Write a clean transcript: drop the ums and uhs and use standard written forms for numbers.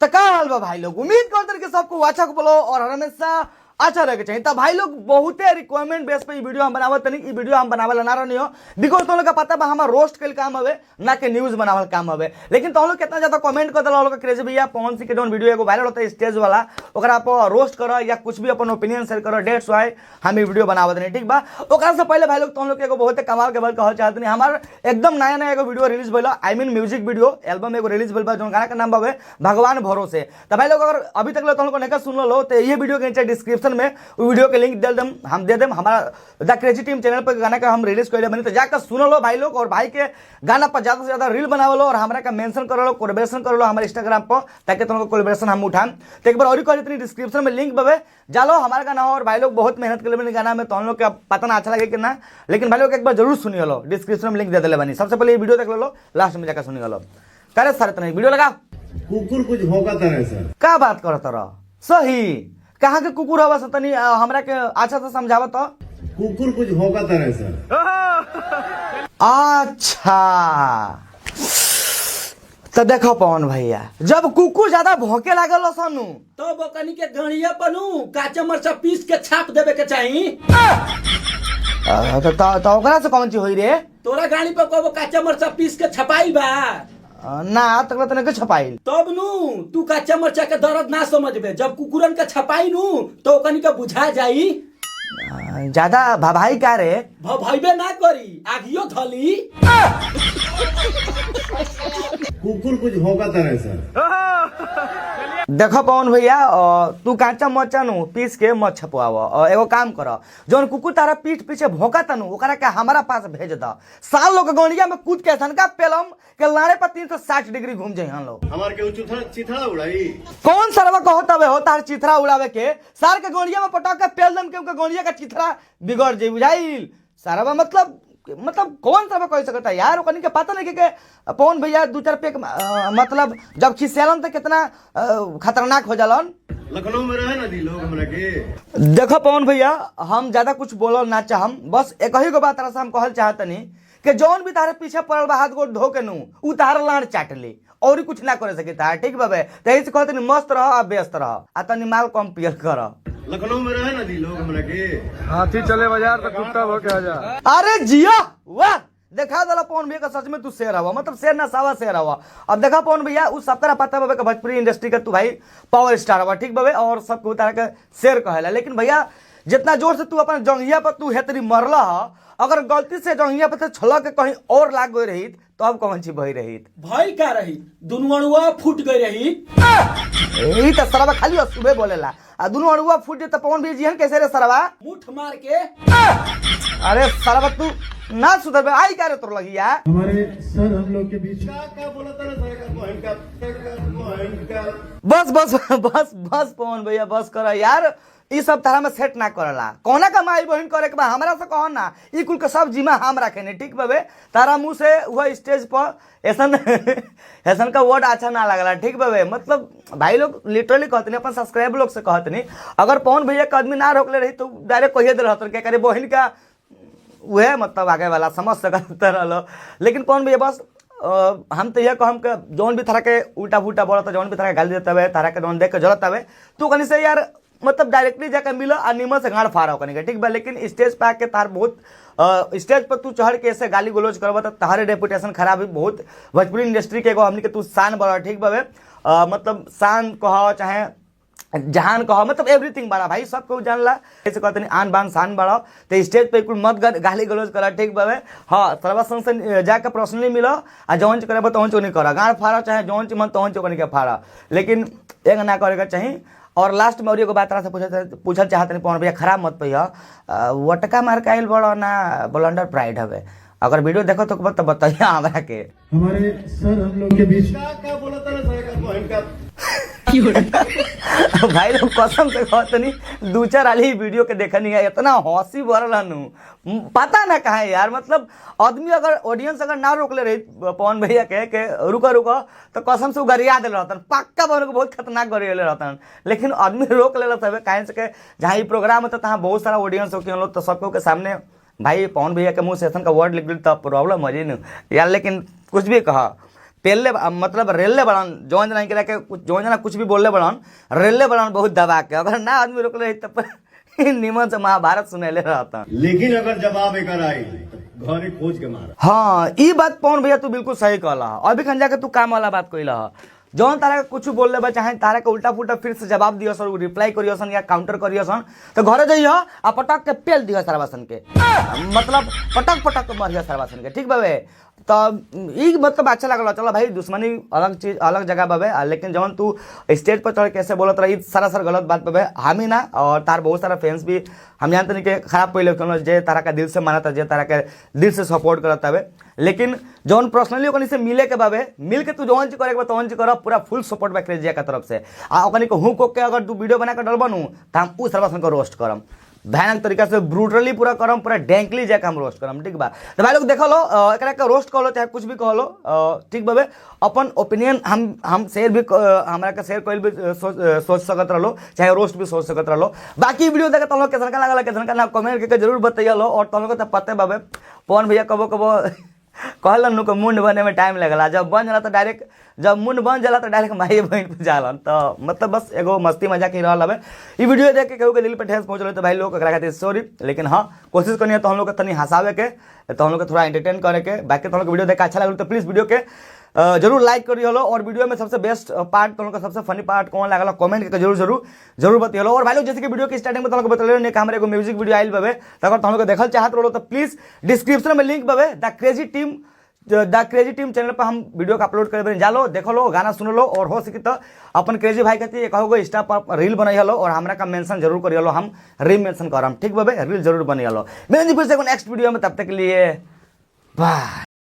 तो का हाल बा भाई लोग, उम्मीद करते कि सबको अच्छा को बोलो और हमेशा अच्छा रहे के चाहिए। तो भाई लोग बहुते रिक्वायरमेंट बेस पे ई वीडियो हम बनावत तनी, ई वीडियो हम बनावेला ना रहनी हो, because तुम लोग का पता बा हमार रोस्ट के काम हवे ना के न्यूज बनावल काम हवे। लेकिन तुम लोग कितना ज्यादा कमेंट कर देला लोग क्रेजी भैया पवन सिंह के जौन वीडियो एगो वायरल होता है स्टेज वाला, ओकरा पर रोस्ट करो या कुछ भी अपन ओपिनियन शेयर करो, डेट्स why हम ई वीडियो बनावत नहीं, ठीक बा। ओकरा से पहले भाई लोग तुम लोग के एगो बहुत कमाल के बात कहल चाहत नहीं, हमार एकदम नया नया एगो वीडियो रिलीज भइल, I mean music video album एगो रिलीज भइल बा, जौन गाना के नाम बावे भगवान भरोसे। तो भाई लोग अगर अभी तक तुम लोग नहीं सुन लो तो ये वीडियो के नीचे डिस्क्रिप्शन में वीडियो के link they them, हम they them, हमारा the crazy team channel पर गाना का हम रिलीज कर बनी, तो जाकर सुन लो भाई लोग। और भाई के गाना पर ज्यादा से ज्यादा रील बनावलो और हमारा का मेंशन कर लो, कोलैबोरेशन कर लो हमारे इंस्टाग्राम पर, ताकि तुम लोग कोलैबोरेशन हम उठान। तो एक बार और कह डिस्क्रिप्शन में लिंक बवे जालो हमारा गाना। और भाई लोग बहुत मेहनत कर ले गाना में, तो हम लोग के पता ना अच्छा लगे कि ना, लेकिन भाई लोग एक बार जरूर सुनिए लो, डिस्क्रिप्शन में लिंक दे दिले बनी। सबसे पहले ये वीडियो देख लो, लास्ट में जाकर सुनिए लो। करे सर इतना वीडियो लगा। कुकुर कुछ भौंकता रहे सर। का बात करत रह, सही कहाँ के कुकुर हवा तनी हमरा के अच्छा से समझाव तो। कुकुर कुछ भौंकता रहे सर। अच्छा तो देखो पवन भैया, जब कुकुर ज्यादा भौंके लागल सनु तब ओकनी के गणिया बनू काचा मरचा पीस के छाप देवे के चाही। तो ओकरा से कौन चीज होई रे? तोरा गाड़ी पर कबो काचा मरचा पीस के छपाई बा? ना तकला तने के छपाइल। तब नु तू काचा मरचा के दर्द ना समझबे, जब कुकुरन के छपाई नु तो ओकनी के बुझा जाई। ज्यादा भभाई का रे? भभाइबे ना करी, आगियो धली। कुकुर कुछ भौंकता रहे सर। देखो पवन भैया, तू काचा मरचा नु पीस के मत छपवाव, एगो काम कर, जौन कुकुर तारा पीठ पीछे भौंका तनु ओकरा के हमारा पास भेज द, साल लोग गौनिया में कूद के ऐसन का पेलम के लाड़े पर 360 डिग्री घूम जाए हम लोग। हमार के चुथड़ा चिथड़ा उड़ाई। कौन सरवा कहत हवे हो तार चिथड़ा उड़ावे के? सार के गौनिया में पटक के पेल दम के उनके गौनिया का चिथड़ा बिगड़ जाई, बुझाइल? सरवा मतलब कौन सरवा कह सकता है यार, ओकनी के पता नहीं के पवन भैया दो चार पेक मतलब जब खिसेलन तो कितना खतरनाक हो जालन। लखनऊ में रहे ना दी लोग हमरा के। देखो पवन भैया, हम ज्यादा कुछ बोलल ना चाहम, बस एक ही गो बात तारा से हम कहल चाहतनी कि जौन भी तारे पीछे पड़ल बा हाथ गोड़ धो के नु उ तार लाड़ चाट ली और कुछ ना करे सके तार, ठीक बाबे? तही से कहतनी मस्त रह आ व्यस्त रह आ तनी माल कम पियल कर। लखनऊ में रहे ना दी लोग हमरा के। हाथी चले बाजार तो कुत्ता भौंके हजार। अरे जिया वाह, देखा दला पवन भैया का सच में तू शेर हवा, मतलब शेर ना सावा शेर हवा। अब देखा पवन भैया, उस सबका पता बाबे का भोजपुरी इंडस्ट्री का तू भाई पावर स्टार हवा, ठीक बाबे? और सबको उतार के शेर कहेला, लेकिन भैया जितना जोर से तू अपन जंगिया पर तू हेतरी मरला ह, अगर गलती से जंगिया पर से छलक के कहीं और लाग गई रही तो अब कौन सी बही रही? भई का रही, दुनू अणुआ फूट गई रही। यही तो सरवा खाली और सुबह बोलेला, आ दुनू अणुआ फूट जाए तो पवन भैया जीहन कैसे रे सरवा? मुठ मार के। अरे सरवा तू ना सुधर आई का रे तोर लगिया। हमारे सर हम लोग के बीच का का बोलता रहे सर का बहन का बहन का। बस बस बस बस पवन भैया बस कर यार, ई सब तारा में सेट ना करला, कौना का माई बहन करे के बा हमरा से कहो ना, ई कुल के सब जिम्मा हम रखे ने, ठीक बाबे? तारा मुंह से वह स्टेज पर ऐसन ऐसन का वर्ड अच्छा ना लगला, ठीक बाबे? मतलब भाई लोग लिटरली कहते नहीं, अपन सब्सक्राइब लोग से कहते नहीं, अगर पवन भैया के आदमी ना रोकले रही तो डायरेक्ट कहिए दे रहतन के करे बहन का वह मतलब आगे वाला समझ सकत रहलो। लेकिन पवन भैया बस हम तो यह कहम के जौन भी तरह के उल्टा फुल्टा बोलता, जौन भी तरह के गाली देता हवे, तारा के जौन देख के जलत हवे, तो कहीं से यार मतलब डायरेक्टली जाकर मिलो आ निमन से गाड़ फाड़ा कहीं के, ठीक बा? लेकिन स्टेज पर आके तार बहुत स्टेज पर तू चढ़ के ऐसे गाली गलौज करब तो तारे रेपुटेशन खराब है बहुत। भोजपुरी इंडस्ट्री के एगो हमनी के तू शान बड़ा, ठीक बाबे? मतलब शान कह चाहे जहान कहो, मतलब एवरीथिंग बड़ा भाई, सबको जानला, ऐसे कहते नहीं आन बान शान बड़ा, तो स्टेज पे कुल मत गाली गलौज करा, ठीक बाबे? हाँ सर्वसंग से जाकर पर्सनली मिलो आ जौन चीज करे तौन चीज करा, गाड़ फाड़ा चाहे जौन चीज मन तौन चीज के फाड़ा, लेकिन एक ना करे के चाहिए। और लास्ट में और एगो बात से पूछल चाहत नहीं पवन भैया, खराब मत पहिया, वटका मार के आइल बड़ो ना ब्लंडर प्राइड हवे? अगर वीडियो देखो तो बताइए हमरा के। हमारे सर हम लोग के बीच का का बोलता रहे सर का बहन का। भाई लोग कसम से कहतनी दो चार आली वीडियो के देखनी है, इतना हंसी भरल हनु पता ना कहा यार, मतलब आदमी अगर ऑडियंस अगर ना रोकले रही पवन भैया के रुको रुको तो कसम से गरिया दिल रहतन, पक्का पवन को बहुत खतरनाक गरियाले रहतन, लेकिन आदमी रोक ले रहता काहे से के जहाँ ई प्रोग्राम होता तहाँ बहुत सारा ऑडियंस होके लोग, तो सबको के सामने भाई पवन भैया के मुँह से ऐसा का वर्ड लिख दी तब प्रॉब्लम हो जाए यार। लेकिन कुछ भी कहा पेलले मतलब रेलले बड़न जौन जना के कुछ जौन जना कुछ भी बोलले बड़न रेलले बड़न बहुत दबा के, अगर ना आदमी रोकले रही तब निमन से महाभारत सुनेले रहता। लेकिन अगर जवाब एकर आई तो घरे खोज के मारा। हाँ ई बात पवन भैया तू बिल्कुल सही कहला। अभी खन जाके तू काम वाला बात कइला। जौन तारा के कुछ बोलले बा चाहे तारा के उल्टा पुल्टा फिर से जवाब दियो सर, रिप्लाई करियो सन या काउंटर करियो सन, तो घरे जइयो आ पटक के पेल दियो सरवा सन के, मतलब पटक पटक के मारियो सरवा सन के, ठीक बाबे। तो ई मतलब अच्छा लागल। चलो भाई दुश्मनी अलग चीज अलग जगह बाबे, लेकिन जौन तू स्टेज पर चढ़ कैसे बोलत रही सारा सर गलत बात बाबे। हम ही ना और तार बहुत सारा फैंस भी हम जानते नहीं कि खराब पहले क्यों जे तारा का दिल से मानता, जे तारा के दिल से सपोर्ट करता हवे, लेकिन जौन पर्सनली ओकनी से मिले के बाबे, मिल के तू जौन चीज करे के बा तौन चीज कर, पूरा फुल सपोर्ट बा क्रेजिया का तरफ से। आ ओकनी के हुक के अगर तू वीडियो बना के डलबनू त हम उ सरवा के रोस्ट करम भयानक तरीका से, ब्रूटली पूरा करम, पूरा डेंकली जाके हम रोस्ट करम, ठीक बा। तो भाई लोग देख लो, एकरा के रोस्ट कहलो चाहे कुछ भी कहलो, ठीक बाबे। अपन ओपिनियन हम शेयर भी हमरा के शेयर कइल भी सोच सकत रहलो, चाहे रोस्ट भी सोच सकत रहलो। बाकी वीडियो देख तुम लोग कैसन का लागल कैसन का ना कमेंट करके जरूर बतैलो। और तुम लोग के तो पते बाबे पवन भैया कबो कबो कहलन नु के मुंड बने में टाइम लगला, जब बन जाला तो डायरेक्ट, जब मुंड बन जाला तो डायरेक्ट माई बहन पे जालन। तो मतलब बस एगो मस्ती मजाक ही रहल हवे। ई वीडियो देख के केहू के दिल पे ठेस पहुंचल तो भाई लोग एकरा खातिर सॉरी, लेकिन हाँ कोशिश करनी है तो हम लोग के तनी हंसावे के, तो हम लोग के थोड़ा एंटरटेन करे के। बाकी तो हम लोग के वीडियो देख के अच्छा लागल तो प्लीज वीडियो के जरूर लाइक करी हलो। और वीडियो में सबसे बेस्ट पार्ट तुम लोग का सबसे फनी पार्ट कौन लागल कमेंट करके जरूर जरूर जरूर बतियलो। और भाई लोग जैसे कि वीडियो के स्टार्टिंग में तुम लोग बतले नहीं कि हमारे एगो म्यूजिक वीडियो आइल बावे, तो अगर तुम लोग देखल चाहत रहो तो प्लीज डिस्क्रिप्शन में लिंक बावे the crazy team channel पर हम वीडियो का अपलोड करे जालो, देखो लो, गाना सुन लो। और हो सके तो अपन क्रेजी भाई खातिर एक हो इंस्टा पर रील बनाई हलो और हमरा का मेंशन जरूर करी हलो, हम रील मेंशन करम, ठीक बाबे, रील जरूर बनाई हलो। मिलेंगे फिर से नेक्स्ट वीडियो में, तब तक के लिए बाय।